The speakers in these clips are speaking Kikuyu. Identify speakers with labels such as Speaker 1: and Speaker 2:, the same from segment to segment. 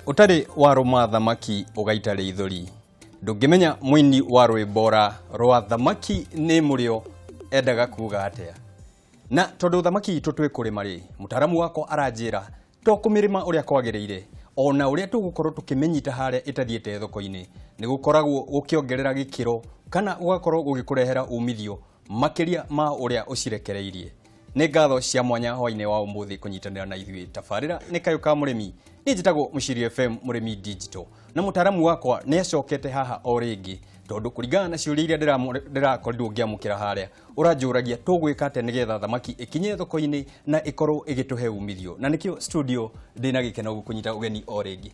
Speaker 1: Ũtarĩ warũma thamaki ũgaita rĩithori. Ndũngĩmenya mũini wa rwĩmbo rwa thamaki nĩ mũrĩo endaga kuga atĩa. Na tondũ thamaki itũ twĩ kũrĩma rĩ, mũtaaramu wakwa aranjĩra to kũmĩrĩma ũrĩa kwagĩrĩire, ona ũrĩa tũgũkorwo tũkĩmĩnyita harĩa ĩtathiĩte thoko-inĩ, nĩ gũkoragwo gũkĩongerera gĩkĩro kana gũgakorwo gũgĩkũrehera umithio makĩria ma ũrĩa ũcirekereirie. Nĩ ngatho cia mwanya hwainĩ wa ũmũthĩ kũnyitanĩra na ithuĩ. Tabarĩra nĩ Kayũ ka Mũrĩmi. Niĩ njĩtagwo Mũciri FM Mũrĩmi Digital. Na mũtaaramu wakwa nĩ acokete haha o rĩngĩ tondũ kũringana na ciũria iria ndĩrakorirwo ngĩamũkĩra harĩa, ũranjũragia tũgwĩka atĩa nĩgetha thamaki ĩkinye thoko-inĩ na ĩkorwo ĩgĩtũhe umithio. Na nĩkĩo studio ndĩna gĩkeno gũkũnyita ũgeni o rĩngĩ.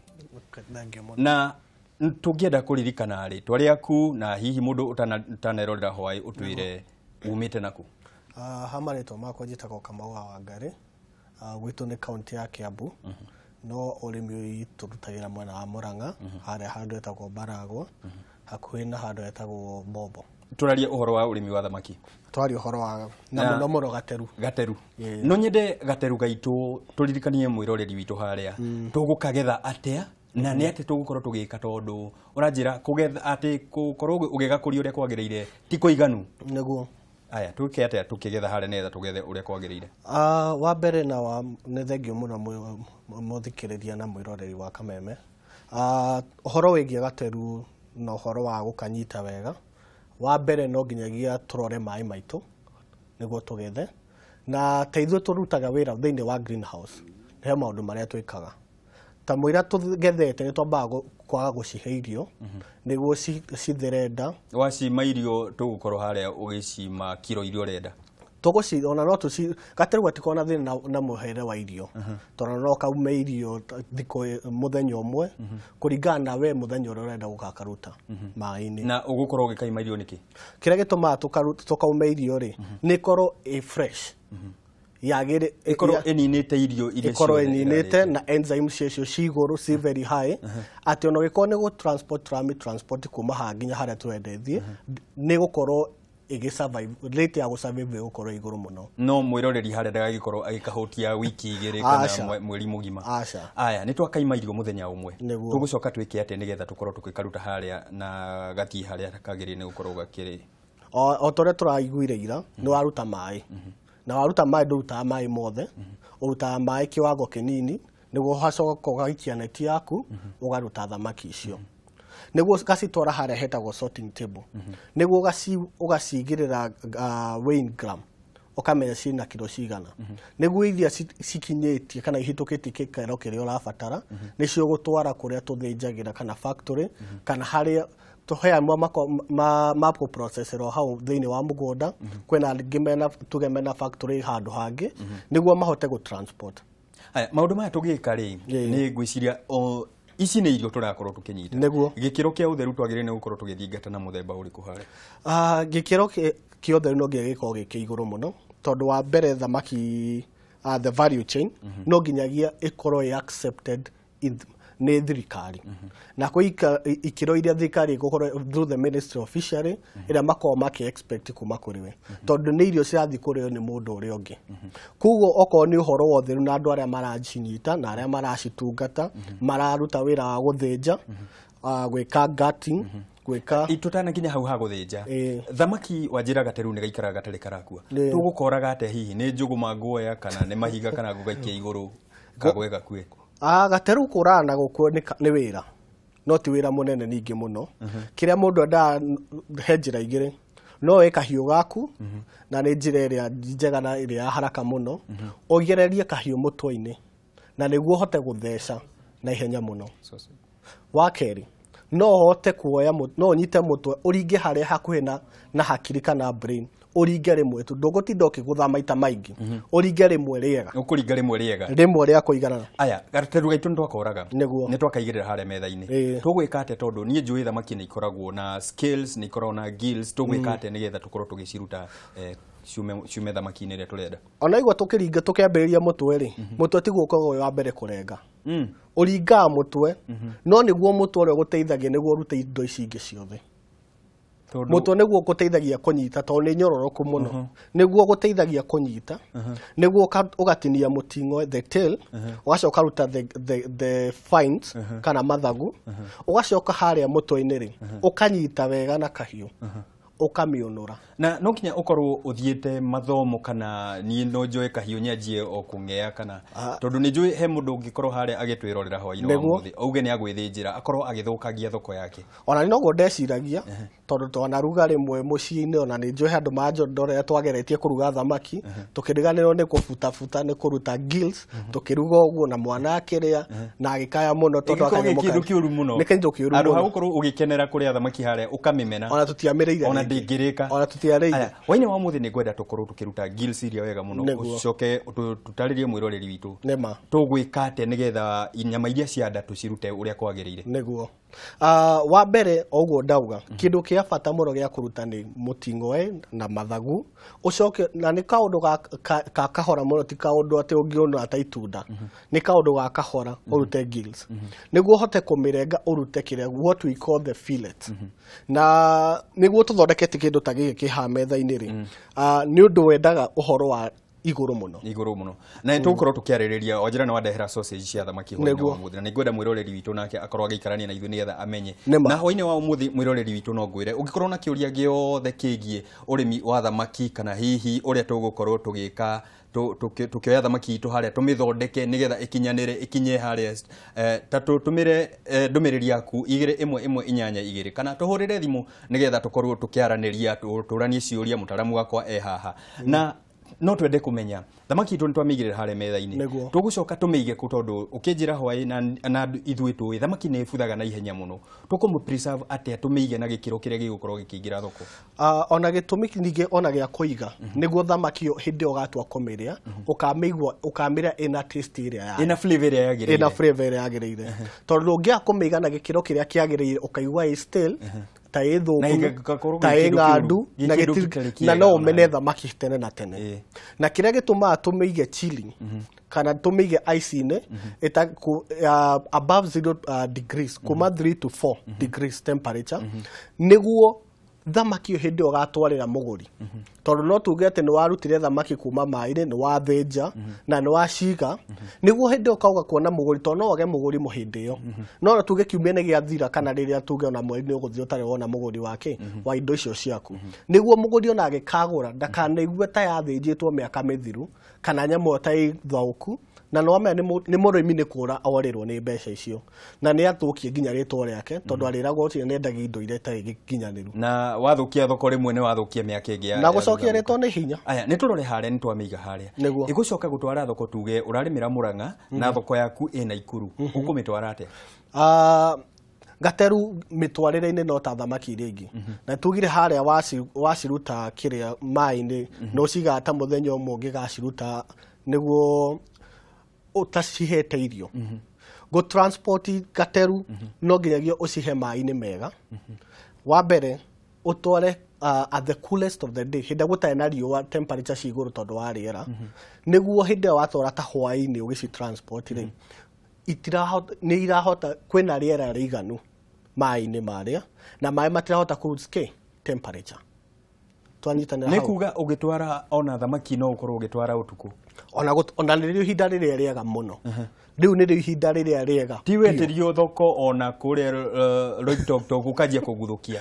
Speaker 1: Na tũngĩenda kũririkana rĩtwa rĩaku na hihi mũndũ ũtanerorera hwaĩ ũtwĩre umĩte naku.
Speaker 2: Ha marĩtwa makwa njĩtagwo Kamau wa Wangari, gwitũ nĩ kaunti ya Kiambu, no ũrĩmi tũrutagĩra mwena wa Murang'a, harĩa handũ hetagwo Baragwa, hakuhĩ na handũ hetagwo Bombo.
Speaker 1: Tũraria ũhoro wa ũrĩmi wa thamaki.
Speaker 2: Twaria ũhoro wa na mũno mũno gateru.
Speaker 1: Gateru. No nyende gateru gaitũ tũririkanie mwĩroreri witũ harĩa, tũgũkagetha atĩa na nĩ atĩ tũgũkorwo tũgĩka tondũ ũranjĩra kũgetha atĩ gũkorwo ũgĩgakũria ũrĩa kwagĩrĩire ti kũiganu.
Speaker 2: Nĩguo.
Speaker 1: Aya, twĩke atĩa tũkĩgetha harĩa nĩgetha tũgethe ũrĩa kwagĩrĩire?
Speaker 2: Wa mbere na wa nĩ thengio mũno mũthikĩrĩria na mwĩroreri wa Kameme. Ũhoro wĩgiĩ gateru na ũhoro wa gũkanyita wega, wa mbere no nginyagia tũrore maĩ maitũ nĩguo tũgethe, na ta ithuĩ tũrutaga wĩra thĩinĩ wa greenhouse, he maũndũ marĩa twĩkaga. Ta mũira tũgethete nĩ twambaga kwaga gũcihe irio nĩguo cithere nda.
Speaker 1: Wacima irio tũgũkorwo harĩa ũgĩcima kiro iria ũrenda.
Speaker 2: Tũgũci ona no tũci gateru gatikoragwo na thĩna na mũhere wa irio, tondũ no kaume irio thikũ mũthenya ũmwe kũringana na we mũthenya ũrĩa ũrenda gũgakaruta maĩ-inĩ.
Speaker 1: Na ũgũkorwo ũgĩkaima irio nĩkĩ?
Speaker 2: Kĩrĩa gĩtũmaga tũkaume irio rĩ, nĩ ĩkorwo ĩ fresh. Yagĩrĩ
Speaker 1: ĩkorwo ĩninĩte irio iria
Speaker 2: ĩkorwo ĩninĩte na enzymes ciacio ci igũrũ ci very high, atĩ ona ũgĩkorwo nĩ gũ transport tũrami transport kuma haha nginya harĩa tũrenda ĩthiĩ, nĩ gũkorwo ĩgĩ survive, rate ya gũ survive ĩgũkorwo igũrũ mũno.
Speaker 1: No mwĩroreri harĩa ndagagĩkorwo agĩkahutia wiki igĩrĩ kana mweri mũgima.
Speaker 2: Aca.
Speaker 1: Aya, nĩ twakaima irio mũthenya ũmwe. Tũgũcoka twĩke atĩa nĩgetha tũkorwo tũgĩkaruta harĩa na gathiĩ harĩa kagĩrĩire nĩ gũkorwo gakĩrĩ?
Speaker 2: O ta ũrĩa tũraiguire ira, nĩ waruta maĩ. Na waruta maĩ ndũrutaga maĩ mothe, ũrutaga maĩ kĩwango kĩnini nĩguo ũgacoka ũgaikia neti yaku ũgaruta thamaki icio. Nĩguo ũgacitwara harĩa hetagwo sorting table. Nĩguo ũgacigĩrĩra weighing gram, ũkamenya ciĩna kiro cigana. Nĩguo iria cikinyĩtie kana ihĩtũkĩtie gĩkĩro kĩrĩa ũrabatara, nĩcio ũgũtwara kũrĩa tũthĩnjagĩra kana factory, kana harĩa tũhe amwe ma kũprocesserwo hau thĩinĩ wa mũgũnda, kwĩna angĩ mena tuge mena factory handũ hangĩ, nĩguo mahote gũ transport.
Speaker 1: Aya, maũndũ maya tũgĩka rĩ, nĩ ngwĩciria ici nĩ irio tũrakorwo tũkĩnyita.
Speaker 2: Nĩguo.
Speaker 1: Gĩkĩro kĩa ũtheru twagĩrĩire nĩ gũkorwo tũgĩthingata na mũthemba ũrĩkũ harĩa?
Speaker 2: Gĩkĩro kĩa ũtheru no nginya gĩkorwo gĩ kĩa igũrũ mũno, tondũ wa mbere thamaki, the value chain, no nginyagia ĩkorwo ĩ accepted nĩ thirikari. Na kwĩ ikĩro iria thirikari ĩgũkorwo through the Ministry of Fishery, ĩrĩa makoragwo makĩ expect kuma kũrĩ we, tondũ nĩ irio cirathiĩ kũrĩo nĩ mũndũ ũrĩa ũngĩ. Koguo okorwo nĩ ũhoro wa ũtheru na andũ arĩa maracinyita na arĩa maracitungata, mararuta wĩra wa gũthĩnja, gwĩka gutting, gwĩka
Speaker 1: Tũtanakinya hau ha gũthĩnja. Thamaki wanjĩra gateru nĩ gaikaraga gatarĩ karakua. Tũgũkoraga atĩa hihi nĩ njũgũma nguoya kana nĩ mahiga kana ngũgaikia igũrũ kagwe gakue?
Speaker 2: Gateru kũraga na gũkua nĩ wĩra, no ti wĩra mũnene ningĩ mũno. Kĩrĩa mũndũ endaga he njĩra igĩrĩ, no wĩ kahiũ gaku, na nĩ njĩra ĩrĩa njega na ĩrĩa ya haraka mũno, ũgererie kahiũ mũtwe-inĩ na nĩguo ũhote gũtheca na ihenya mũno. Wa kerĩ, no ũhote kuoya no ũnyite mũtwe ũringe harĩa hakuhĩ na hakiri kana brain, ũringe rĩmwe tu, ndũgũtinda ũkĩgũtha maita maingĩ, ũringe rĩmwe rĩega.
Speaker 1: Ũkũringa rĩmwe rĩega.
Speaker 2: Rĩmwe rĩa kũiganana.
Speaker 1: Aya, gateru gaitũ nĩ twakoraga.
Speaker 2: Nĩguo.
Speaker 1: Nĩ twakaigĩrĩra harĩa metha-inĩ. Tũgwĩka atĩa tondũ niĩ njũĩ thamaki nĩ ikoragwo na scales, nĩ ikoragwo na gills, tũgwĩka atĩa nĩgetha tũkorwo tũgĩciruta ciume thamaki-inĩ ĩrĩa tũrenda?
Speaker 2: Ona igua tũkĩringa tũkĩambĩrĩria mũtwe rĩ, mũtwe tiguo ũkoragwo wĩ wa mbere kũrenga. Ũringaga mũtwe, no nĩguo mũtwe ũrĩa ũgũteithagia nĩguo ũrute indo ici ingĩ ciothe. Mũtwe nĩguo gũteithagia kũnyita tondũ nĩ nyororoku mũno, nĩguo gũteithagia kũnyita, nĩguo ũgatinia mũting'oe, the tail, ũgacoka ũkaruta the fines kana mathagu, ũgacoka harĩa mũtwe-inĩ rĩ ũkanyita wega na kahiũ ũkamĩũnũra.
Speaker 1: Na no kinya ũkorwo ũthiĩte mathomo kana niĩ no njoe kahiũ nyanjie o kũng'ea kana tondũ nĩ njũĩ he mũndũ ũngĩkorwo harĩa agĩtwĩrorera hwaĩ-inĩ wa ũmũthĩ auge nĩ agwĩthĩnjĩra akorwo agĩthũkangia thoko yake.
Speaker 2: Ona nĩ noguo ndeciragia tondũ twanaruga rĩmwe mũciĩ-inĩ, ona nĩ njũĩ handũ manjondorera twageretie kũruga thamaki tũkĩriganĩrwo nĩ kũbutabuta nĩ kũruta gills, tũkĩruga ũguo na mwana akĩrĩa na agĩkaya mũno tondũ
Speaker 1: akanyamũ kĩndũ kĩũru mũno.
Speaker 2: Nĩ kĩndũ kĩũru
Speaker 1: mũno. Handũ ha gũkorwo ũgĩkenera kũrĩa thamaki harĩa ũkamĩmena,
Speaker 2: ona tũtiamĩrĩire,
Speaker 1: ona ndĩngĩrĩka,
Speaker 2: ona tũtiarĩire.
Speaker 1: Hwaĩ-inĩ wa ũmũthĩ nĩ ngwenda tũkorwo tũkĩruta gills iria wega mũno, ũcoke tũtarĩrie mwĩroreri witũ tũgwĩka atĩa nĩgetha nyama iria cia nda tũcirute ũrĩa kwagĩrĩire.
Speaker 2: Nĩguo. Wa mbere oguo ndauga kindu kia bata muno gia kuruta ni muting'oe na mathagu, ucoke na ni kaundu ga kahora muno, ti kaundu ati ungiona ta itunda, ni kaundu ga kahora urute gills niguo hote kumirenga urute kiria what we call the fillet, na niguo tuthondekete kindu ta giki ha metha-ini ri, ni undu wendaga uhoro wa iguru muno,
Speaker 1: iguru muno. Na nitugukorwo tukiaririria o njira na wandehera sausage cia thamaki hwaĩ-inĩ wa ũmũthĩ, na nĩngwenda mwĩroreri witũ nake akorwo agĩikarania na ithuĩ nĩgetha amenye. Na hwaĩ-inĩ wa ũmũthĩ mwĩroreri witũ no ngwĩre ũngĩkorwo na kĩũria gĩothe kĩgiĩ ũrĩmi wa thamaki kana hihi ũrĩa tũgũkorwo tũgĩka tukioya thamaki itũ harĩa tũmĩthondeke nĩgetha ĩkinyanĩre ĩkinye harĩa, ta tũtũmĩre ndũmĩrĩri yaku 21182 kana tũhũrĩre thimũ nĩgetha tũkorwo tũkĩaranĩria tũranie ciũria mũtaramu wakwa e haha. Na no twende kumenya thamaki itũ nĩtwamĩigĩrĩra harĩa metha-inĩ, tũgũcoka tũmĩige kũ tondũ ũkĩnjĩra hwaĩ na ithuĩ tũĩ thamaki nĩ ĩbuthaga na ihenya mũno, tũkũmũ preserve atĩa tũmĩige na gĩkĩro kĩrĩa gĩgũkorwo gĩkĩingĩra thoko?
Speaker 2: Ona gĩtũmi ningĩ ona gĩa kũiga nĩguo thamaki ĩyo hĩndĩ ĩyo ũgatua kũmĩrĩa ũkamĩigua ũkamĩrĩa ĩna taste ĩrĩa yayo,
Speaker 1: ĩna flavor ĩrĩa yagĩrĩire,
Speaker 2: ĩna flavor ĩrĩa yagĩrĩire, tondũ ũngĩaga kũmĩiga na gĩkĩro kĩrĩa kĩagĩrĩire ũkaigua ĩ stale ta ĩ thũku ta ĩ ng'andu na no ũmene thamaki tene na tene. Na kĩrĩa gĩtũmaga tũmĩige chilling kana tũmĩige ice-inĩ above 0 degrees kuma 3 to 4 degrees temperature nĩguo thamaki ĩyo hĩndĩ ĩyo ũgatwarĩra mũgũri, tondũ no tuge atĩ nĩ warutire thamaki kuma maĩ-inĩ, nĩ wathĩnja na nĩ waciga, nĩguo hĩndĩ ĩyo ũkauga kuona mũgũri, tondũ no wage mũgũri hĩndĩ ĩyo, no tuge kiumia nĩ gĩathira kana rĩrĩa tuge ona mweri nĩ ũgũthiĩ ũtarĩ wona mũgũri wake wa indo icio ciaku, nĩguo mũgũri ona agĩkagũra ndakanaigue ta yathĩnjĩtwo mĩaka mĩthiru kana nyamũ ĩyo ta ĩ thũku, na no amenya nĩ mũrĩmi nĩ kũra orĩrwo nĩ mbeca icio na nĩ athũkie nginya rĩtwa rĩake tondũ arĩragwo ũcio nĩendagia indo iria itarĩ nginyanĩru,
Speaker 1: na wathũkia thoko rĩmwe nĩ wathũkia mĩaka ĩngĩ
Speaker 2: na gũcokia rĩtwa nĩ hinya.
Speaker 1: Aya nĩ tũrore harĩa nĩ twamĩiga harĩa ĩgũcoka gũtwara thoko, tuge ũrarĩmĩra Mũrang'a na thoko yaku ĩ Naikuru, ũkũmĩtwara atĩa?
Speaker 2: Gateru mĩtwarĩre-inĩ no ta thamaki iria ingĩ, na tugire harĩa waciruta kĩrĩa maĩ-inĩ no ũcigaga ta mũthenya ũmwe ũngĩgaciruta nĩguo ũtacihete irio. Go transport gateru no nginyagia ũcihe maĩ-inĩ mega. Wa mbere ũtware at the coolest of the day hĩndĩ gũtarĩ na riũa temperature ci igũrũ tondũ wa rĩera, nĩguo hĩndĩ ĩyo watwara ta hwaĩ-inĩ ũgĩci transport rĩ nĩ irahota kwĩna rĩera rĩiganu maĩ-inĩ marĩa na maĩ matirahota kũ temperature. Twanyitanĩra
Speaker 1: hau. Nĩ kuga ũgĩtwara ona thamaki no ũkorwo ũgĩtwara ũtukũ
Speaker 2: ona nĩrĩo ihinda rĩrĩa rĩega mũno, rĩu nĩrĩo ihinda rĩrĩa rĩega,
Speaker 1: ti wetĩrio thoko ona kũrĩa Loitoktok ũkanjia kũguthũkia,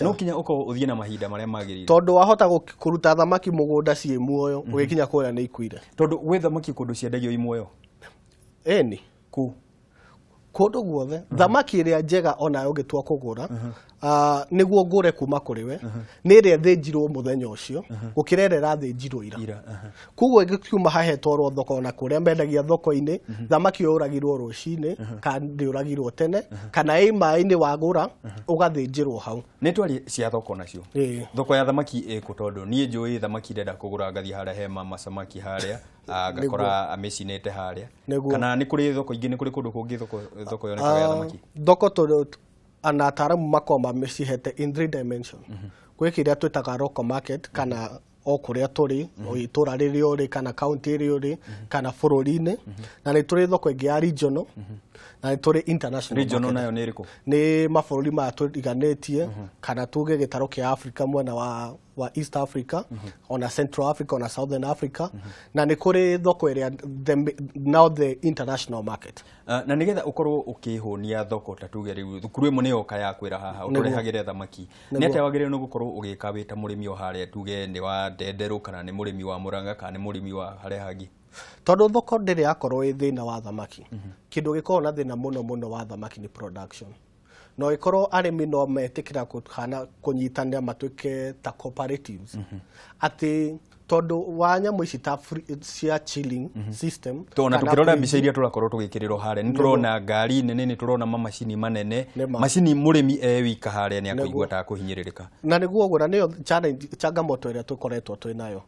Speaker 1: no kinya ũkorwo ũthiĩ na mahinda marĩa magĩrĩire,
Speaker 2: tondũ wahota kũruta thamaki mũgũnda ciĩ muoyo ũgĩkinya kũrĩa nĩ ikuire,
Speaker 1: tondũ gwĩ thamaki kũndũ ciendagio i muoyo.
Speaker 2: Ĩni
Speaker 1: kũ
Speaker 2: kũndũ guothe thamaki ĩrĩa njega onayo ũngĩtua kũgũra nĩguo ngũre kuma kũrĩ we nĩ ĩrĩa ĩthĩnjirwo mũthenya ũcio gũkĩra ĩrĩa ĩrathĩnjirwo ira. Koguo ĩngĩkiuma haha ĩtwarwo thoko ona kũrĩa mendagia thoko-inĩ, thamaki ĩyo yũragirwo rũcinĩ kana ndĩũragirwo tene kana ĩ maĩ-inĩ wagũra ũgathĩnjĩrwo hau.
Speaker 1: Nĩ twarie cia thoko nacio, thoko ya thamaki ĩkũ? Tondũ niĩ njũĩ thamaki ndenda kũgũra ngathiĩ harĩa he mama samaki harĩa ngakora amĩcinĩte harĩa, kana nĩ kũrĩ thoko ingĩ, nĩ kũrĩ kũndũ kũngĩ thoko yonekaga ya thamaki?
Speaker 2: Thoko tondũ ana ataaramu makoragwo mamĩcihete in 3 dimension. Gwĩ kĩrĩa twĩtaga local market kana o kũrĩa tũrĩ, o itũra rĩrĩa ũrĩ kana county ĩrĩa ũrĩ kana bũrũri-inĩ, na nĩ tũrĩ thoko ĩngĩ ya regional. Na nĩ tũrĩ international
Speaker 1: Regional
Speaker 2: market.
Speaker 1: Nayo nĩ ĩrĩkũ?
Speaker 2: Nĩ mabũrũri maya tũriganĩtie, kana tuge gĩtarũ kĩa Africa, mwena wa East Africa, ona Central Africa, ona Southern Africa. Na nĩ kũrĩ thoko ĩrĩa now the international market.
Speaker 1: Na nigetha ukorwo ukihũnia thoko, ta tuge rĩu thukuru ĩmwe nĩ yoka ya kwĩra haha ũtũrehagĩre thamaki, nĩ atĩa wagĩrĩirwo nĩ gũkorwo ũgĩka wĩ ta mũrĩmi o harĩa, tuge nĩ wa Ndenderũ, kana nĩ mũrĩmi wa Mũrang'a, kana nĩ mũrĩmi wa harĩa hangĩ?
Speaker 2: Tondũ thoko ndĩrĩ yakorwo ĩ thĩna wa thamaki, kĩndũ gĩkoragwo na thĩna mũno mũno wa thamaki nĩ production. No ĩkorwo arĩmi no metĩkĩra kũhana kũnyitanĩra matuĩke ta cooperatives, atĩ tondũ wa nyamũ ici ta cia chilling system
Speaker 1: Tona
Speaker 2: kana
Speaker 1: tukĩrora
Speaker 2: freezing.
Speaker 1: Mbica iria tũrakorwo tũgĩkĩrĩrwo harĩa, nĩ tũrona ngari nene, nĩ tũrona mamacini manene.
Speaker 2: Nĩ ma.
Speaker 1: Macini mũrĩmi e wika harĩa nĩ akũigua
Speaker 2: Nĩguo.
Speaker 1: ta akũhinyĩrĩrĩka.
Speaker 2: Na nĩguo ũguo, na nĩyo challenge, changamoto ĩrĩa tũkoretwo twĩ nayo,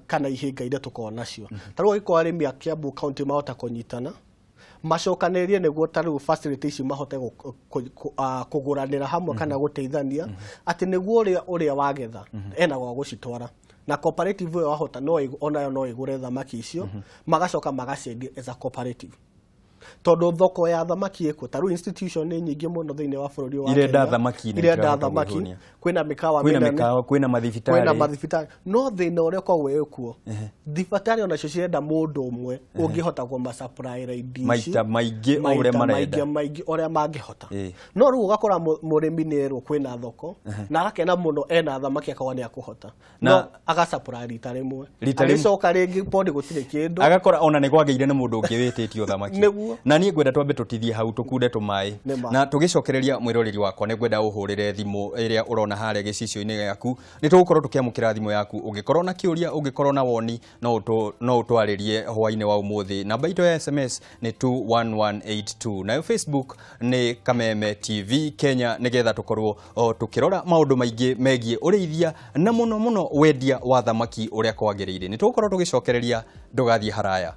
Speaker 2: kana ihĩnga iria tũkoragwo nacio. Ta rĩu angĩkorwo arĩmi a Kiambu County mahota kũnyitana macokanĩrĩrie nĩguo ta rĩu facility ici mahote kũgũranĩra hamwe kana gũteithania, atĩ nĩguo ũrĩa wagetha ena gwa gũcitwara, na cooperative ĩyo wahota no onayo no ĩgũre thamaki icio, magacoka magaciendia as a cooperative, tondũ thoko ya thamaki ĩkuo. Ta rĩu institution nĩ nyingĩ mũno thĩinĩ wa bũrũri wa
Speaker 1: Irenda
Speaker 2: Kenya.
Speaker 1: thamaki nĩ
Speaker 2: Irenda
Speaker 1: itirahota
Speaker 2: thamaki.
Speaker 1: gwĩhũnia.
Speaker 2: Kwĩna mĩkawa
Speaker 1: Kwĩna
Speaker 2: mĩnene.
Speaker 1: mĩkawa, kwĩna mathibitarĩ.
Speaker 2: Kwĩna mathibitarĩ, no thĩna ũrĩa ũkoragwo wĩ kuo, thibitarĩ onacio cirenda mũndũ ũmwe ũngĩhota kũmasupplyra indo ici
Speaker 1: Maita maingĩ o ũrĩa
Speaker 2: maita
Speaker 1: marenda.
Speaker 2: maingĩ maingĩ ũrĩa mangĩhota. No rĩu ũgakora mũrĩmi nĩ erwo kwĩna thoko na agakena mũno, ena thamaki, akauga nĩ akũhota, no agasupply rita rĩmwe.
Speaker 1: Rita rĩmwe.
Speaker 2: Agĩcoka rĩngĩ podi gũtirĩ kĩndũ.
Speaker 1: Agakora ona nĩ kwagĩire na mũndũ ũngĩ wĩtĩtio thamaki.
Speaker 2: Nĩguo.
Speaker 1: Na niĩ ngwenda twambe tũtithie hau, tũkunde tũmaĩ.
Speaker 2: Nĩ ma.
Speaker 1: Na tũgĩcokereria, mwĩroreri wakwa, nĩ ngwenda ũhũrĩre thimũ ĩrĩa ũrona harĩa gĩcicio-inĩ gĩaku. Nĩ tũgũkorwo tũkĩamũkĩra thimũ yaku, ũngĩkorwo na kĩũria, ũngĩkorwo na woni, no ũtwarĩrie hwaĩ-inĩ wa ũmũthĩ. Namba itũ ya SMS nĩ 21182, nayo Facebook nĩ Kameme TV Kenya, nĩgetha tũkorwo o tũkĩrora maũndũ maingĩ megiĩ ũrĩithia na mũno mũno wendia wa thamaki ũrĩa kwagĩrĩire. Nĩ tũgũkorwo tũgĩcokereria, ndũgathiĩ haraya.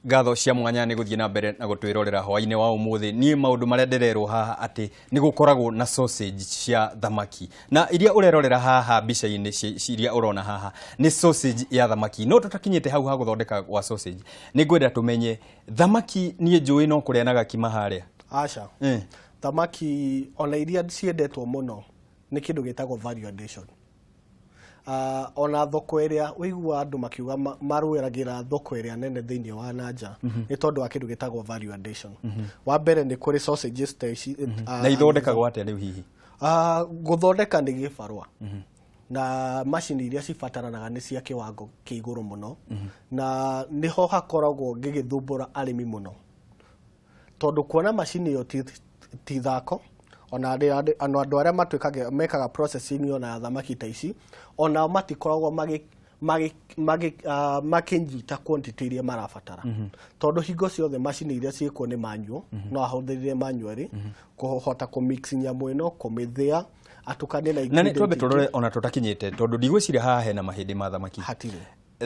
Speaker 1: Ngatho cia mwanya nĩ gũthiĩ na mbere na gũtwĩrorera hwaĩ-inĩ wa ũmũthĩ. Niĩ maũndũ marĩa ndĩrerwo haha atĩ nĩ gũkoragwo na sausage cia thamaki, na iria ũrerorera haha mbica-inĩ iria ũrona haha nĩ sausage ya thamaki. No tũtakinyĩte hau ha gũthondeka gwa sausage, nĩ ngwenda tũmenye thamaki. Niĩ njũĩ no kũrĩa na gakima harĩa.
Speaker 2: Aca. Thamaki ona iria ciendetwo mũno nĩ kĩndũ gĩtagwo value addition. Ona thoko ĩrĩa ũiguaga andũ makiuga marũĩragĩra thoko ĩrĩa nene thĩinĩ wa nanja nĩ tondũ wa kĩndũ gĩtagwo value addition. Wa mbere nĩ kũrĩ sausages ta ici.
Speaker 1: Na ithondekagwo atĩa rĩu hihi?
Speaker 2: Gũthondeka nĩ gĩbarũa, na macini iria cibataranaga nĩ cia kĩwango kĩa igũrũ mũno, na nĩho hakoragwo ngĩgĩthumbũra arĩmi mũno, tondũ kuona macini ĩyo ti thako. Ona ona andũ arĩa matuĩkaga mekaga processing ona ya thamaki ta ici, onao matikoragwo makĩnyita quantity iria marabatara, tondũ hingo ciothe macini iria ciĩkuo nĩ manual. No ahũthĩrire manually kũhota kũmix nyamũ ĩno, kũmĩthĩa, atukanie na
Speaker 1: Na nĩ twambe
Speaker 2: ingredient ingĩ.
Speaker 1: Tũrore ona tũtakinyĩte, tondũ ndigwĩciria haha hena mahĩndĩ ma thamaki.
Speaker 2: Hatirĩ.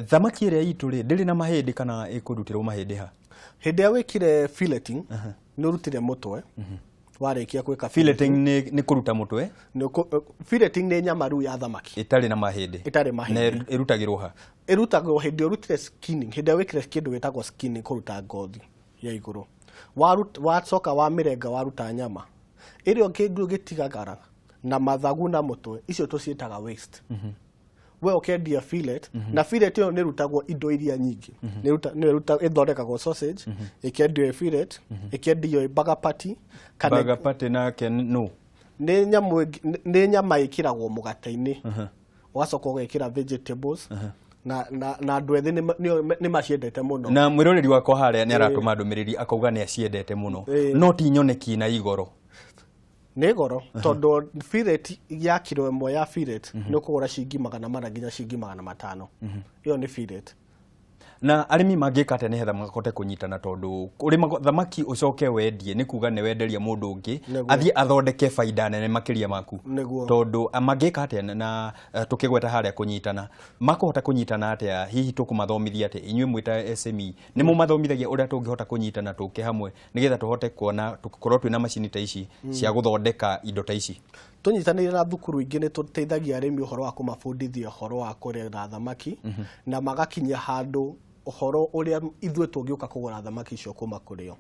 Speaker 1: Thamaki ĩrĩa itũ rĩ, ndĩrĩ na mahĩndĩ kana ĩkũrutĩrwo mahĩndĩ ha?
Speaker 2: Hĩndĩ ĩrĩa wĩkire filleting, nĩ ũrutire mũtwe, warĩkia gwĩka
Speaker 1: Filleting nĩ kũruta mũtwe?
Speaker 2: Filleting nĩ nyama rĩu ya thamaki.
Speaker 1: Ĩtarĩ na mahĩndĩ.
Speaker 2: Ĩtarĩ mahĩndĩ.
Speaker 1: Na ĩrutagĩrwo ha?
Speaker 2: Ĩrutagwo hĩndĩ ũrutire skinning, hĩndĩ ĩrĩa wĩkire kĩndũ gĩtagwo skinning, kũruta ngothi ya igũrũ. Wacoka wamĩrenga, waruta nyama ĩrĩa, kĩndũ gĩtigagara na mathagu na mũtwe, icio tũciĩtaga waste. We ũkendia fillet, na fillet ĩyo nĩ ĩrutagwo indo iria nyingĩ. Nĩ ĩthondekagwo sausage, ĩkendio ĩ fillet, ĩkendio ĩ burger patty, kana
Speaker 1: Burger patty nake no?
Speaker 2: Nĩ nyamũ nĩ nyama ĩkĩragwo mũgate-inĩ, ũgacoka ũgekĩra vegetables, na andũ ethĩ nĩ maciendete mũno.
Speaker 1: Na mwĩroreri wakwa harĩa nĩ aratũma ndũmĩrĩri akauga nĩ aciendete mũno, no ti nyoneki na igoro.
Speaker 2: Nĩ goro, tondũ fillet ya kiro ĩmwe ya fillet nĩ ũkũgũra ciringi 400 nginya ciringi 500. Ĩyo nĩ fillet.
Speaker 1: Na arĩmi mangĩka atĩa nĩgetha mahote kũnyitana? Tondũ kũrĩma thamaki ũcoke wendie nĩ kuga nĩ wenderia mũndũ ũngĩ athiĩ athondeke baida nene makĩria maku. Tondũ mangĩka atĩa na tũkĩgweta harĩa kũnyitana, makũhota kũnyitana atĩa hihi? Tũkũmathomithia atĩa? Inyuĩ mwĩ ta SME nĩ mũmathomithagia ũrĩa tũngĩhota kũnyitana tũke hamwe nĩgetha tũhote kuona tũkorwo twĩna macini ta ici cia gũthondeka indo ta ici?
Speaker 2: Tũnyitanĩire na thukuru ingĩ nĩ tũteithagia arĩmi ũhoro wa kũmabundithia ũhoro wa kũrera thamaki, na magakinya handũ ũhoro ũrĩa ithuĩ tũngĩũka kũgũra thamaki icio kuma kũrĩ o.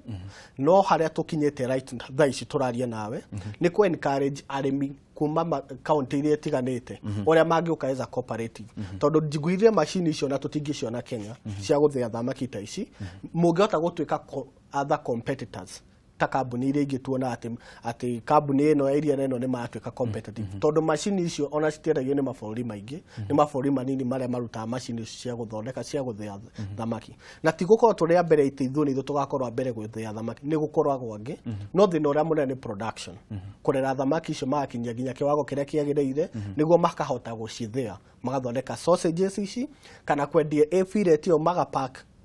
Speaker 2: No harĩa tũkinyĩte right thaa ici tũraria nawe nĩ kũ encourage arĩmi kuma kaunti iria itiganĩte ũrĩa mangĩũka as a cooperative, tondũ njiguire macini icio na tũtingĩciona Kenya cia gũthĩa thamaki ta ici. Mũngĩhota gũtuĩka other competitors ta kambuni iria ingĩ, tuona atĩ kambuni ĩno ya iria na ĩno nĩ maratuĩka competitive, tondũ macini icio ona citiendagio nĩ mabũrũri maingĩ, nĩ mabũrũri manini marĩa marutaga macini icio cia gũthondeka cia gũthĩa thamaki. Na ti gũkorwo tũrĩ a mbere atĩ ithuĩ nĩ ithuĩ tũgakorwo a mbere gũthĩa thamaki, nĩ gũkoragwo angĩ, no thĩna ũrĩa mũnene nĩ production, kũrera thamaki icio magakinyia nginya kĩwango kĩrĩa kĩagĩrĩire nĩguo makahota gũcithĩa, magathondeka sausages ici kana kwendia ĩ fillet ĩyo,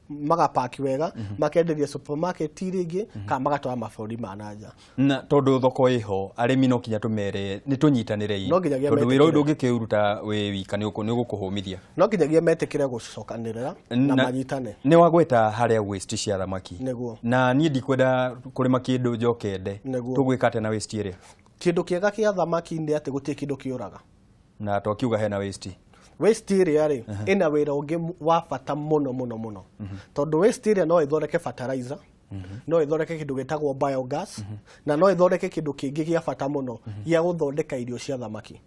Speaker 2: magapack wega, makenderia supermarket iria ingĩ kana magatwara mabũrũri ma na nja.
Speaker 1: Na tondũ thoko ĩho, arĩmi no kinya tũmere nĩ tũnyitanĩre,
Speaker 2: No nginyagia
Speaker 1: tondũ wĩra ũyũ
Speaker 2: metĩkĩre.
Speaker 1: ndũngĩkĩũruta wĩ wika, nĩ ũgũkũhũmithia.
Speaker 2: No nginyagia metĩkĩre gũcokanĩrĩra na manyitane.
Speaker 1: Nĩ wagweta harĩa waste cia thamaki.
Speaker 2: Nĩguo.
Speaker 1: Na niĩ ndikwenda kũrĩma kĩndũ njoke nde.
Speaker 2: Nĩguo.
Speaker 1: Tũgwĩka atĩa na waste ĩrĩa?
Speaker 2: Kĩndũ kĩega kĩa thamaki nĩ atĩ gũtirĩ kĩndũ kĩũraga.
Speaker 1: Na twakiuga hena waste.
Speaker 2: Waste ĩrĩa rĩ ĩna wĩra ũngĩ wa bata mũno mũno mũno, tondũ waste ĩrĩa no ĩthondeke fertilizer, no ĩthondeke kĩndũ gĩtagwo biogas, na no ĩthondeke kĩndũ kĩngĩ gĩa bata mũno gĩa gũthondeka irio cia thamaki.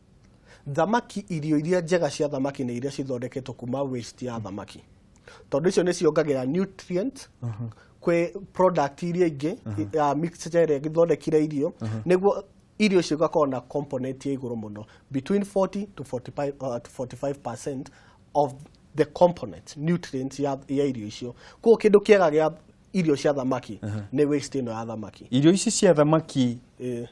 Speaker 2: Thamaki, irio iria njega cia thamaki nĩ iria cithondeketwo kuma waste ya thamaki, tondũ icio nĩ ciongagĩra nutrient kwĩ product iria ingĩ ya mixture ĩrĩa ĩthondekire irio, nĩguo irio icio igakorwo na component ya igũrũ mũno, between 40 to 45, to 45% of the component nutrients ya irio icio. Koguo kĩndũ kĩega gĩa irio cia thamaki nĩ waste ĩno ya thamaki.
Speaker 1: Irio ici cia thamaki,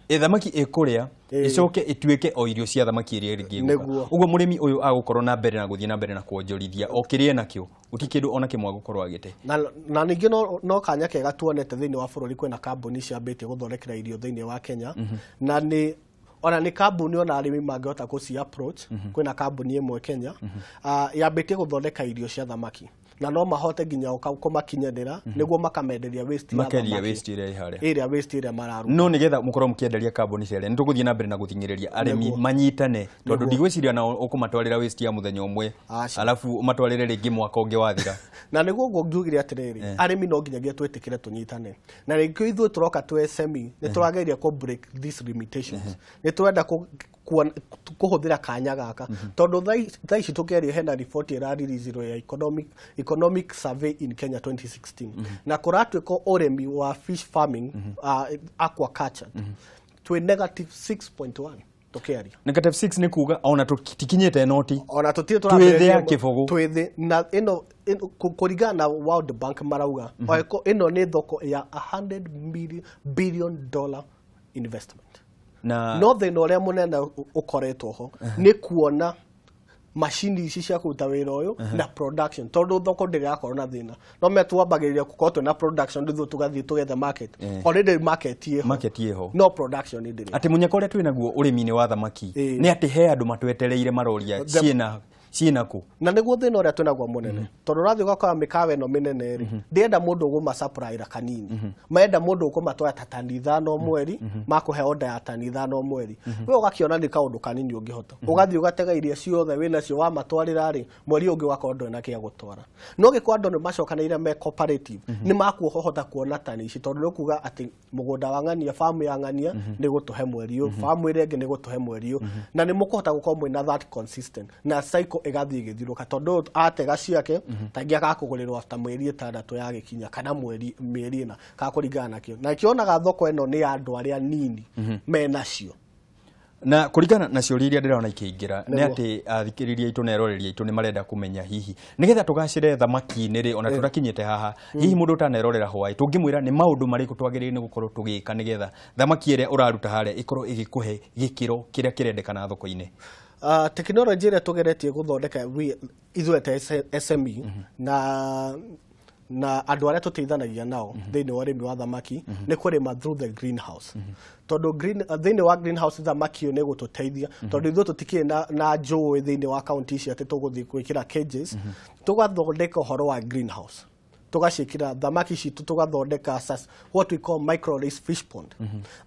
Speaker 1: ĩ thamaki ĩkũrĩa ĩcoke ĩtuĩke o irio cia thamaki ĩrĩa ĩngĩ ĩgũka.
Speaker 2: Nĩguo.
Speaker 1: Ũguo mũrĩmi ũyũ agũkorwo na mbere na gũthiĩ na mbere na kuonjorithia o kĩrĩa enakĩo, gũtirĩ kĩndũ ona kĩmwe agũkorwo agĩte.
Speaker 2: Na ningĩ no kanya kega tuonete thĩinĩ wa bũrũri, kwĩna kambuni ciambĩtie gũthondekera irio thĩinĩ wa Kenya, na nĩ ona nĩ kambuni ona arĩmi mangĩhota gũci approach. Kwĩna kambuni ĩmwe Kenya yambĩtie gũthondeka irio cia thamaki, na no mahote nginya kũmakinyanĩra nĩguo makamenderia waste ya
Speaker 1: makendia
Speaker 2: thamaki.
Speaker 1: Waste ĩrĩa ĩ harĩa.
Speaker 2: Ĩrĩa waste ĩrĩa mararuta.
Speaker 1: No nigetha mũkorwo mũkĩenderia kambuni cia nĩ tũgũthiĩ na mbere na gũthing'ĩrĩria arĩmi manyitane, tondũ ndigwĩciria nao ũkũmatwarĩra waste ya mũthenya ũmwe
Speaker 2: Aca.
Speaker 1: alafu ũmatwarĩre rĩngĩ mwaka ũngĩ wathira.
Speaker 2: Na nĩguo ũguo ngiugire atĩrĩrĩ, arĩmi no nginyagia twĩtĩkĩre tũnyitane, na rĩngĩ ithuĩ tũroka twĩ SME nĩ tũrageria kũ break these limitations. Nĩ tũrenda kũhũthĩra kanya gaka, tondũ thaa ici tũkĩaria hena riboti ĩraririzirio ya economic survey in Kenya 2016, na kũratuĩka ũrĩmi wa fish farming, aquaculture, twĩ negative 6.1 tũkĩaria.
Speaker 1: Negative 6 nĩ kuga ona tũtikinyĩte noti.
Speaker 2: Ona tũtirĩ.
Speaker 1: Twĩ thĩ ya kĩbũgũ.
Speaker 2: Twĩ thĩ, na ĩno kũringana na World Bank marauga ĩno nĩ thoko ya 100 billion dollar investment.
Speaker 1: Na
Speaker 2: No thĩna ũrĩa mũnene ũkoretwo ho nĩ kuona macini ici cia kũruta wĩra ũyũ na production, tondũ thoko ndĩrakorwo na thĩna, no me twambagĩrĩria gũkorwo twĩna production rĩu tũgathiĩ tũgetha market. Already market ĩho.
Speaker 1: Market ĩho.
Speaker 2: No production ndĩrĩ.
Speaker 1: Atĩ mũnyaka ũrĩa twĩ naguo ũrĩmi-inĩ wa thamaki nĩ atĩ he andũ matwetereire maroria ciĩna kũ.
Speaker 2: Na nĩguo thĩna ũrĩa twĩnaguo mũnene, tondũ ũrathiĩ ũgakora mĩkawa ĩno mĩnene rĩ, ndĩrenda mũndũ ũgũmasupplyra kanini, marenda mũndũ ũkũmatwara ta tani 5 mweri, makũhe order ya tani 5 mweri. We ũgakĩona nĩ kaũndũ kanini ũngĩhota, ũgathiĩ ũgatega iria ciothe wĩnacio, wamatwarĩra rĩ, mweri ũngĩ ũgakorwo ndũrĩ na kĩa gũtwara. No gĩkorwo andũ nĩ macokanĩrĩire me cooperative, nĩ makuhota kuona tani ici, tondũ nĩ kuga atĩ mũgũnda wa ng'ania, famu ya ng'ania nĩ gũtũhe mweri ũyũ, famu ĩrĩa ĩngĩ nĩ gũtũhe mweri ũyũ, na nĩ mũkũhota gũkorwo mwĩna that consistent na cycle ĩgathiĩ ĩgĩthiũrũka, tondũ ũyũ atega ciake tangĩ agakũgũrĩrwo after mweri 6 yagĩkinya kana mweri mĩeri 4 kana kũringana nakĩo. Na kĩonaga thoko ĩno nĩ ya andũ arĩa nini menacio.
Speaker 1: Na kũringana na ciũria iria ndĩrona ikĩingĩra nĩ
Speaker 2: Nĩguo.
Speaker 1: atĩ athikĩrĩria aitũ na eroreri aitũ nĩ marenda kũmenya hihi nĩgetha tũgacĩre thamaki-inĩ rĩ, ona tũtakinyĩte haha, hihi mũndũ ũtanerorera hwaĩ tũngĩmwĩra nĩ maũndũ marĩkũ twagĩrĩire nĩ gũkorwo tũgĩka nĩgetha thamaki ĩrĩa ũraruta harĩa ĩkorwo ĩgĩkũhe gĩkĩro kĩrĩa kĩrendekana thoko-inĩ?
Speaker 2: Tekinoronjĩ ĩrĩa tũgeretie gũthondeka ithuĩ ta SME na andũ arĩa tũteithanagia nao thĩinĩ wa ũrĩmi wa thamaki nĩ kũrĩma through the greenhouse, tondũ thĩinĩ wa greenhouse thamaki ĩyo nĩ ĩgũtũteithia, tondũ ithuĩ tũtikĩrĩ na njũĩ thĩinĩ wa kaunti ici atĩ tũgũthiĩ gwĩkĩra cages. Tũgathondeka ũhoro wa greenhouse. Tũgaciĩkĩra thamaki citũ, tũgathondeka what we call micro raised fish pond.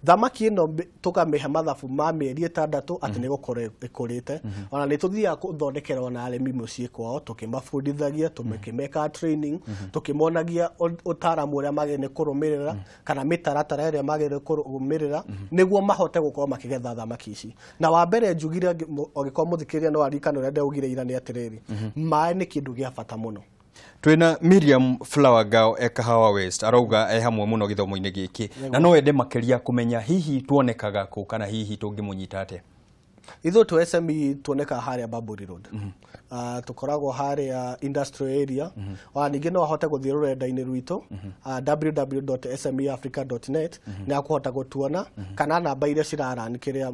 Speaker 2: Thamaki ĩno tũkamĩhe mathabu ma mĩeri 6 atĩ nĩ gũkorwo ĩkũrĩte. Ona nĩ tũthiaga gũthondekera ona arĩmi mũciĩ kwao, tũkĩmabundithagia, tũkĩmekaga training, tũkĩmonagia ũtaaramu ũrĩa magĩrĩire nĩ kũrũmĩrĩra kana mĩtaratara ĩrĩa magĩrĩire kũrũmĩrĩra nĩguo mahote gũkorwo makĩgetha thamaki ici. Na wa mbere njugire, angĩkorwo mũthikĩrĩria no aririkane ũrĩa ndaugire ira, nĩ atĩrĩrĩ, maĩ nĩ kĩndũ gĩa bata mũno.
Speaker 1: Twina Miriam Flower Girl e Kahawa West, arauga e hamwe muno gĩthomo-inĩ gĩkĩ na no ende makĩria kũmenya hihi tuonekaga kũ kana hihi tũngĩmũnyita atĩa.
Speaker 2: Ithuĩ tũ SME tuonekaga harĩa Bamburi Road. Tũkoragwo harĩa industrial area. Ona ningĩ no ahote gũthiĩ rũrenda-inĩ rwitũ, www.smeafrica.net, nĩ akũhota gũtuona kana namba iria cirarani kĩrĩa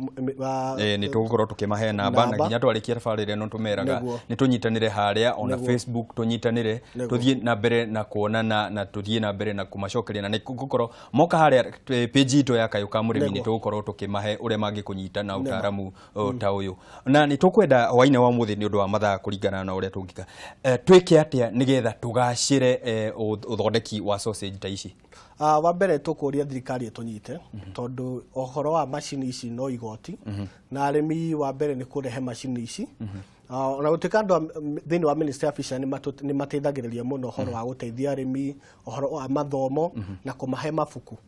Speaker 1: Nĩ tũgũkorwo tũkĩmahe namba na
Speaker 2: Namba.
Speaker 1: nginya twarĩkia tabarĩra ĩno tũmeraga nĩ tũnyitanĩre harĩa ona Facebook, tũnyitanĩre, tũthiĩ na mbere na kuonana na tũthiĩ na mbere na kũmacokeria, na nĩ gũkorwo moka harĩa page itũ ya Kayũ ka Mũrĩmi nĩ tũgũkorwo tũkĩmahe ũrĩa mangĩkũnyita na ũtaaramu ta ũyũ. Na nĩ tũkwenda hwainĩ wa mũthĩ, nĩ ũndũ wa mathaa, kũringana na ũrĩa tũngĩka, twĩke atĩa nĩgetha tũgacĩre ũthondeki wa sausage ta ici?
Speaker 2: Wa mbere tũkũria thirikari ĩtũnyite, tondũ ũhoro wa macini ici no igoti na arĩmi, wa mbere nĩ kũrehe macini ici. Ona gũtuĩka andũ thĩinĩ wa Ministry of Fisheries nĩ mateithagĩrĩria mũno ũhoro wa gũteithia arĩmi ũhoro wa mathomo na kũmahe mabuku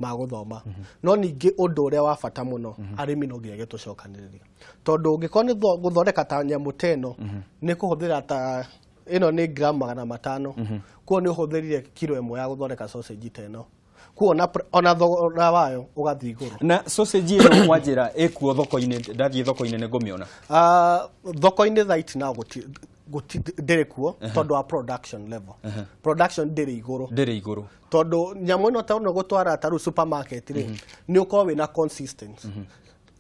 Speaker 2: ma gũthoma, no ningĩ ũndũ ũrĩa wa bata mũno, arĩmi no nginya tũcokanĩrĩrie, tondũ ũngĩkorwo nĩ gũthondeka ta nyamũ ta ĩno nĩ kũhũthĩra ta ĩno nĩ gramu 500, kuo nĩ ũhũthĩrire kiro 1 ya gũthondeka sausage ta ĩno, kuo ona thogora wayo ũgathiĩ igũrũ.
Speaker 1: Na sausage ĩno wanjĩra ĩkuo thoko-inĩ, ndathiĩ thoko-inĩ nĩ ngũmĩona?
Speaker 2: Thoko-inĩ right now ndĩrĩ kuo tondũ wa production level, production ndĩrĩ igũrũ.
Speaker 1: Ndĩrĩ igũrũ.
Speaker 2: Tondũ nyamũ ĩno ta ĩno gũtwara ta rĩu supermarket rĩ, nĩ ũkorwo wĩna consistent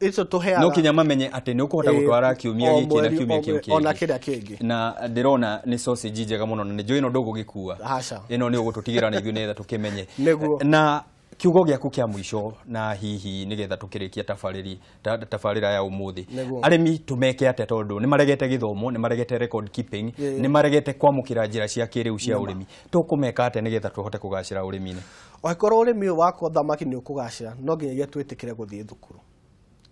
Speaker 2: icio tũheaga.
Speaker 1: No kinya mamenye atĩ nĩ ũkũhota gũtwara kiumia
Speaker 2: o
Speaker 1: gĩkĩ na
Speaker 2: mweri,
Speaker 1: kiumia
Speaker 2: o
Speaker 1: kĩu
Speaker 2: mweri, ona
Speaker 1: kĩngĩ.
Speaker 2: Kĩrĩa kĩngĩ.
Speaker 1: Na ndĩrona nĩ sausage njega mũno na nĩ njũĩ ĩno ndũgũgĩkua.
Speaker 2: Aca.
Speaker 1: Ĩno nĩ ũgũtũtigĩra na ithuĩ nĩgetha tũkĩmenye.
Speaker 2: Nĩguo.
Speaker 1: Na kiugo gĩaku kĩa mũico, na hihi nĩgetha tũkĩrĩkia tabarĩra ya ũmũthĩ, arĩmi tũmeke atĩa, tondũ nĩ maregete gĩthomo, nĩ maregete record keeping, nĩ maregete kwamũkĩra njĩra cia kĩrĩu cia ũrĩmi, tũkũmeka atĩa nĩgetha tũhote kũgacĩra ũrĩmi-inĩ?
Speaker 2: Angĩkorwo ũrĩmi ũyũ wakwa thamaki nĩ ũkũgacĩra, no nginyagia twĩtĩkĩre gũthiĩ thukuru,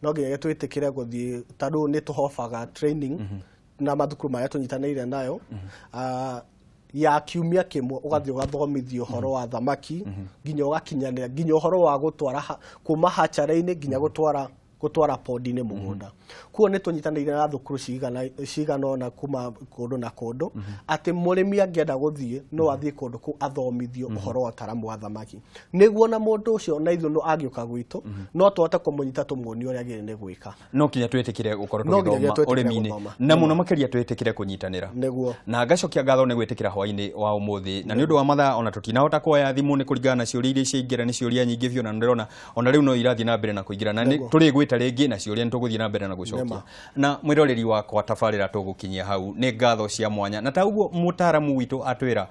Speaker 2: no nginyagia twĩtĩkĩre gũthiĩ. Ta rĩu nĩ tũhobaga training na mathukuru marĩa tũnyitanĩire nayo, ya kiumia kĩmwe, ũgathiĩ ũgathomithio ũhoro wa thamaki nginya ũgakinyanĩra, nginya ũhoro wa gũtwara kuma hatchery-inĩ nginya gũtwara pond-inĩ mũgũnda. Kuo nĩ tũnyitanĩire na thukuru cigana ũna kuma kũndũ na kũndũ, atĩ mũrĩmi angĩenda gũthiĩ no athiĩ kũndũ kũu athomithio ũhoro wa ũtaramu wa thamaki, nĩguo na mũndũ ũcio na ithuĩ no angĩũka gwitũ no tũhote kũmũnyita tũmuonie ũrĩa agĩrĩire nĩ gwĩka.
Speaker 1: No kinya twĩtĩkĩre gũkorwo
Speaker 2: No nginyagia
Speaker 1: tũgĩthoma
Speaker 2: twĩtĩkĩre
Speaker 1: ũrĩmi-inĩ
Speaker 2: gũthoma.
Speaker 1: na mũno makĩria twĩtĩkĩre kũnyitanĩra.
Speaker 2: Nĩguo.
Speaker 1: Na ngacokia ngatho nĩ gwĩtĩkĩra hwainĩ wa ũmũthĩ, na nĩ ũndũ wa mathaa ona tũtinahota kuoya thimũ nĩ kũringana na ciũria iria ciaingĩra, nĩ ciũria nyingĩ biũ, na ndĩrona ona rĩu no irathiĩ na mbere na kũingĩra, na nĩ tũrĩgwĩta rĩngĩ na ciũria nĩ tũgũthiĩ na mbere na gũcokia. Na mwĩroreri wakwa, tabarĩra tũgũkinyia hau, nĩ ngatho cia mwanya, na ta ũguo mũtaaramu witũ atwĩra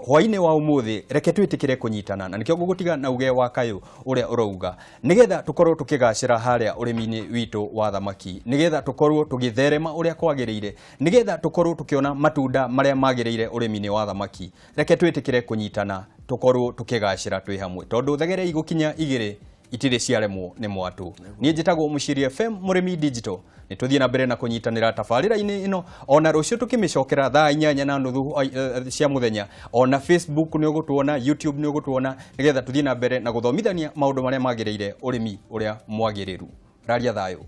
Speaker 1: hwainĩ wa ũmũthĩ, reke twĩtĩkĩre kũnyitana, na nĩkĩo ngũgũtiga na uge wa kayũ ũrĩa ũrauga nĩgetha tũkorwo tũkĩgacĩra harĩa ũrĩmi-inĩ witũ wa thamaki, nĩgetha tũkorwo tũgĩtherema ũrĩa kwagĩrĩire, nĩgetha tũkorwo tũkĩona matunda marĩa magĩrĩire ũrĩmi-inĩ wa thamaki, reke twĩtĩkĩre kũnyitana, tũkorwo tũkĩgacĩra twĩ hamwe, tondũ thegere igũkinya igĩrĩ itirĩ ciaremwo nĩ mwatũ. Niĩ njĩtagwo Mũciiri FM Mũrĩmi Digital. Nĩ tũthiĩ na mbere na kũnyitanĩra tabarĩra-inĩ ĩno ona rũciũ tũkĩmĩcokera thaa 8:30 cia mũthenya. Ona Facebook nĩ ũgũtuona, YouTube nĩ ũgũtuona, nĩgetha tũthiĩ na mbere na gũthomithania maũndũ marĩa magĩrĩire, ũrĩmi ũrĩa mwagĩrĩru. Raria thayũ.